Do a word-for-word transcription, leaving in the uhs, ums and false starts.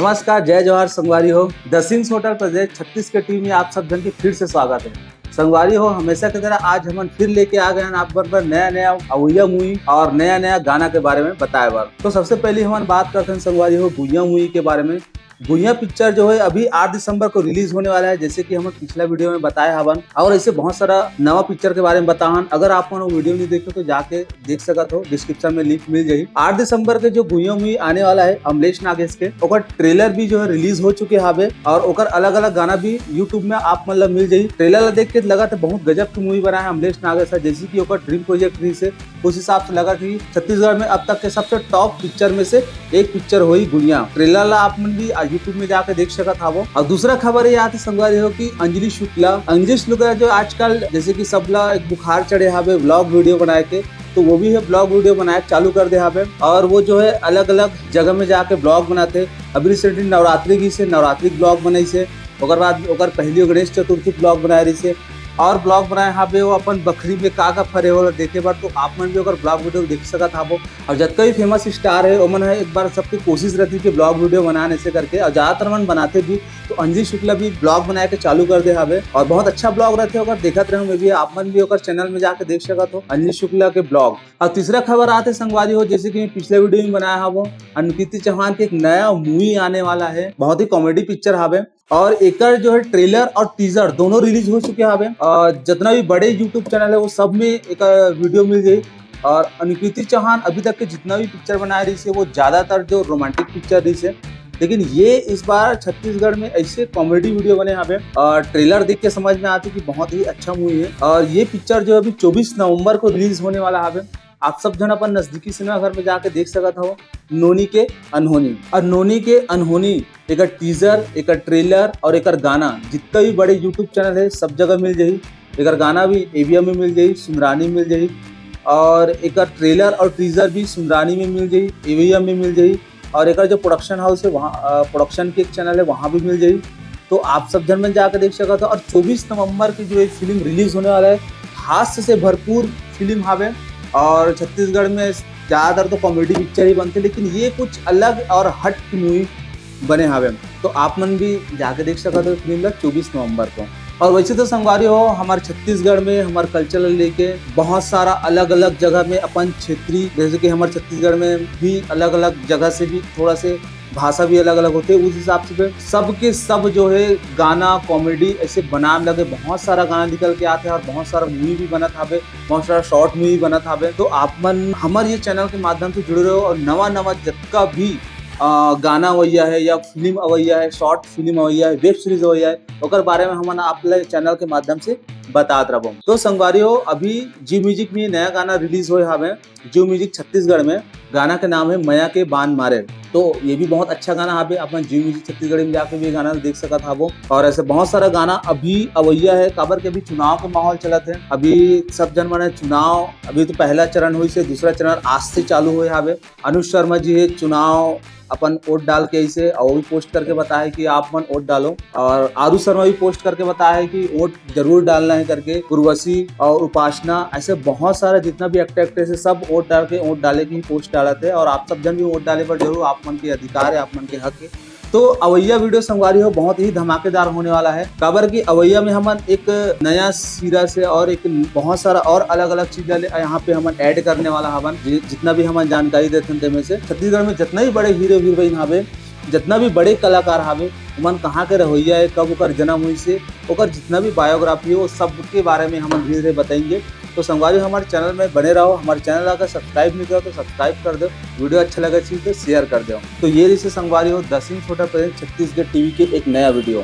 नमस्कार, जय जोहार संगवारी हो। द सिंग्स होटल प्रोजेक्ट छत्तीस के टीम में आप सब झन के फिर से स्वागत है। संगवारी हो, हमेशा की तरह आज हमन फिर लेके आ गए हैं आप बर नया नया अवैया मूवी और नया नया गाना के बारे में बताए बर। तो सबसे पहले हमन बात करते हैं संगवारी हो गुइया मूवी के बारे में। गुइया पिक्चर जो है अभी आठ दिसंबर को रिलीज होने वाला है, जैसे कि हम पिछला वीडियो में बताए हवन, और ऐसे बहुत सारा नवा पिक्चर के बारे में बताहन। अगर आप मन वो वीडियो नहीं देखे तो जाके देख सकत हो, डिस्क्रिप्शन में लिंक मिल जाही। आठ दिसंबर के जो गुइया मूवी आने वाला है अमलेश नागेश के, ओकर ट्रेलर भी जो है रिलीज हो चुके हावे और ओकर अलग अलग गाना भी यूट्यूब में आप मन ला मिल जाही। ट्रेलर ला देख के लगत है बहुत गजब की मूवी बना है अमलेश नागेश है, जैसे कि ओकर ड्रीम प्रोजेक्ट रहिस है, उस हिसाब से लगत है छत्तीसगढ़ में अब तक के सबसे टॉप पिक्चर में से एक पिक्चर होही गुइया। ट्रेलर ला आप मन भी यूट्यूब में जाके देख सकत हावो। और दूसरा खबर ये आथे संगवारी हो कि अंजलि शुक्ला, अंजलि शुक्ला जो आजकल जैसे कि सबला एक बुखार चढ़े हावे व्लॉग वीडियो बनाए के, तो वो भी है व्लॉग वीडियो बनाए चालू कर दे हावे। और वो जो है अलग अलग जगह में जाके व्लॉग बनाथे। अभी रिसेंटली नवरात्रि गीस हे, नवरात्रि व्लॉग बनाइस हे, ओकर बाद ओकर पहली गणेश चतुर्थी व्लॉग बनाए रहिस हे और व्लॉग बनाए हावे वो अपन बखरी में का का फरे हे ओला देखे बर। तो आप मन भी ओकर व्लॉग वीडियो देख सकत हावो। और जतका भी फेमस स्टार है ओमन ह एक बार सबके कोशिश रहती कि व्लॉग वीडियो बनान ऐसे करके, और ज्यादातर मन बनाथे भी। तो अंजलि शुक्ला भी व्लॉग बनाए के चालू कर दे हावे और बहुत अच्छा व्लॉग रहथे ओकर, देखत रहूं मैं भी। आप मन भी ओकर चैनल में जाके देख सकत हो अंजलि शुक्ला के व्लॉग। और तीसरा खबर आथे संगवारी हो, जैसे कि मैं पिछले वीडियो में बनाए हावो, अनुकृति चौहान के एक नया मूवी आने वाला है, बहुत ही कॉमेडी पिक्चर हावे। और एकर जो है ट्रेलर और टीजर दोनों रिलीज हो चुके हावे। और जितना भी बड़े यूट्यूब चैनल है वो सब में एक वीडियो मिल जाही। और अनुकृति चौहान अभी तक के जितना भी पिक्चर बनाए रहिस हे वो ज्यादातर जो रोमांटिक पिक्चर रहिस हे, लेकिन ये इस बार छत्तीसगढ़ में ऐसे कॉमेडी वीडियो बने हावे और ट्रेलर देख के समझ में आथे कि बहुत ही अच्छा मूवी है। और ये पिक्चर जो अभी चौबीस नवंबर को रिलीज होने वाला हावे। आप सब झन अपन नजदीकी सिनेमा घर में जाके देख सकत हो नोनी के अनहोनी। और नोनी के अनहोनी एकर टीजर, एकर ट्रेलर और एकर गाना जितना भी बड़े यूट्यूब चैनल है सब जगह मिल जाही। एकर गाना भी एविया में मिल जाही, सुंदरानी मिल जाही, और एकर ट्रेलर और टीजर भी सुंदरानी में मिल जाही, एविया में मिल जाही। और एकर जो प्रोडक्शन हाउस है वहाँ, प्रोडक्शन के एक चैनल है वहाँ भी मिल जाही। तो आप सब झन मन जाकर देख सकत हो। और चौबीस नवंबर की जो एक फिल्म रिलीज होने वाला है, हास्य से भरपूर फिल्म हावे। और छत्तीसगढ़ में ज्यादातर तो कॉमेडी पिक्चर ही बनथे, लेकिन ये कुछ अलग और हट की मूवी बने हावे। तो आप मन भी जाके देख सकत हो फिल्म ला चौबीस नवंबर को। और वैसे तो संगवारी हो, हमारे छत्तीसगढ़ में हमारे कल्चर लेके बहुत सारा अलग अलग जगह में अपन क्षेत्रीय, जैसे कि हमारे छत्तीसगढ़ में भी अलग अलग जगह से भी थोड़ा से भाषा भी अलग अलग होथे, उस हिसाब से फिर सबके सब जो है गाना कॉमेडी ऐसे बनान लगे। बहुत सारा गाना निकल के आथे और बहुत सारा मूवी भी बनत हावे, बहुत सारा शॉर्ट मूवी बनत हावे। तो आप मन हमर ये चैनल के माध्यम से जुड़े रहो और नवा नवा जतका भी अ, गाना अवैया है या फिल्म अवैया है, शॉर्ट फिल्म अवैया है, वेब सीरीज अवैया है, ओकर बारे में हमन आप ले चैनल के माध्यम से बतात रहो। तो संगवारी हो, अभी जियो म्यूजिक में नया गाना रिलीज होए हावे। जियो म्यूजिक छत्तीसगढ़ में गाना के नाम है मया के बान मारे। तो ये भी बहुत अच्छा गाना हावे, अपन जियो म्यूजिक छत्तीसगढ़ में जाके भी ये गाना देख सकत हावो। और ऐसे बहुत सारा गाना अभी अवैया है, काबर के अभी चुनाव के माहौल चलत है। अभी सब झन मन चुनाव, अभी तो पहला चरण होइस हे, दूसरा चरण आज से चालू होए हावे। अनुज शर्मा जी हे चुनाव अपन वोट डाल के आइस हे और वो भी पोस्ट करके बताए कि आप मन वोट डालो। और आरू शर्मा भी पोस्ट करके बताए है कि वोट जरूर डालना है करके। उर्वशी और उपासना, ऐसे बहुत सारा जितना भी एक्टर एक्ट्रेस है सब वोट डाल के, वोट डाले के ही पोस्ट डालत है। और आप सब झन भी वोट डाले बर जरूर, आप मन के अधिकार है, आप मन के हक है। तो अवैया वीडियो संगवारी हो बहुत ही धमाकेदार होने वाला है, काबर कि अवैया में हमन एक नया सिरा से और एक बहुत सारा और अलग अलग चीज ला यहाँ पे हमन ऐड करने वाला हवन। जि-, जितना भी हमन जानकारी देथन तेमे से छत्तीसगढ़ में जितना भी बड़े हीरो हीरोइन हावे, जितना भी बड़े कलाकार हावे, ओमन कहाँ के रहवैया है, कब ओकर जन्म होइस हे, ओकर जितना भी बायोग्राफी है वो सबके बारे में हमन धीरे धीरे बताएंगे। तो संगवारी हो, हमारे चैनल में बने रहो। हमारे चैनल अगर सब्सक्राइब नहीं करो तो सब्सक्राइब कर दो, वीडियो अच्छा लगे चीज तो शेयर कर दो। तो ये रहिस हे संगवारी हो the sings hotel present Chhattisgarh TV के एक नया वीडियो।